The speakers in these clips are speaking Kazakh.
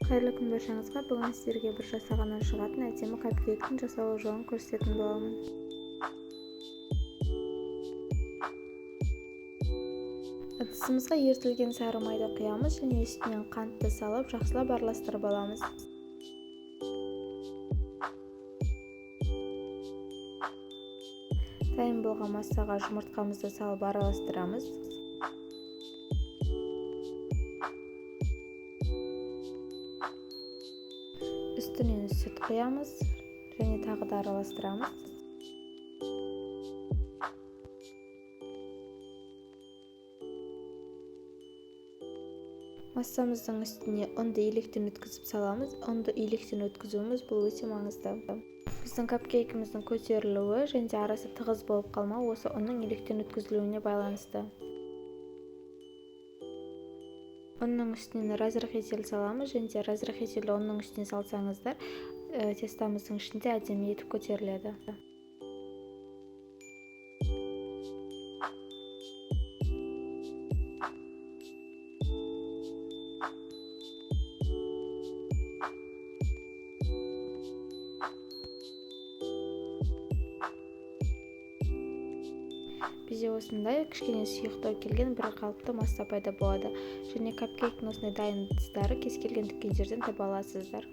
Қайырлы күн баршаңызға. Бүгін сіздерге бір жасағаннан шығатын әдемі капкейктің жасалу жолын көрсететін боламын. Ыдысымызға ерітілген сары майды құямыз және үстінен қантты салып жақсылап араластырып аламыз. Дайын болған массаға жұмыртқамызды салып араластырамыз. Үстінен сүт құямыз және тағы да араластырамыз. Массамыздың үстіне ұнды електен өткізіп саламыз. Ұнды електен өткізуіміз бұл өте маңызды. Біздің капкейкіміздің көтерілуі және де арасы тығыз болып қалмауы осы ұнның електен өткізілуіне байланысты. Ұнның үстінен разрыхлитель саламыз және де разрыхлительді ұнның үстіне салсаңыздар, тестамыздың ішінде әдемі етіп көтеріледі. Бізде осындай кішкене сұйықтау келген бір қалыпты масса пайда болады. Және капкейктің осындай дайын ыдыстары кез келген дүкендерден таба аласыздар.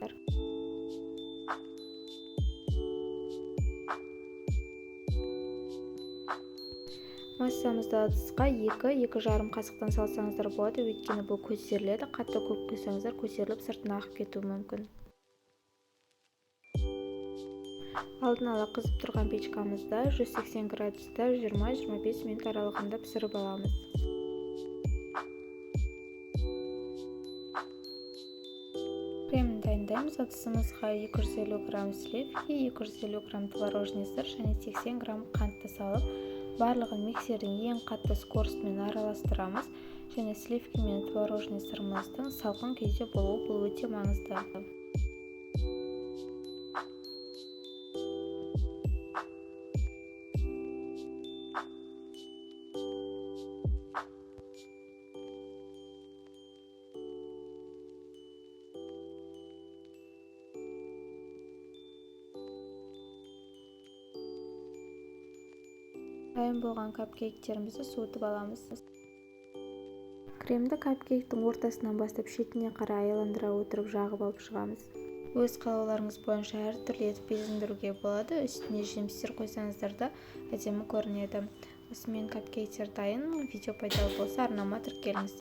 Массамызды ыдысқа 2-2,5 қасықтан салсаңыздар болады, өйткені бұл көтеріледі. Қатты көп құйсаңыздар көтеріліп сыртына ағып кетуі мүмкін. Алдын ала қызып тұрған печкамызда 180 градуста 20-25 минут аралығында пісіріп аламыз. Кремін дайындаймыз. Ыдысымызға 250 грамм сливки, 250 грамм творожный сыр және 80 грамм қантты салып, барлығын миксердің ең қатты скоростымен араластырамыз. Және сливки мен творожный сырымыздың салқын күйде болуы бұл өте маңызды. Дайын болған капкейктерімізді суытып аламыз. Кремді капкейктің ортасынан бастап шетіне қарай айландыра отырып жағып алып шығамыз. Өз қалауларыңыз бойынша әртүрлі етіп безендіруге болады. Үстіне жемістер қойсаңыздар да әдемі көрінеді. Осымен капкейктер дайын. Видео пайдалы болса арнама тіркеліңіз.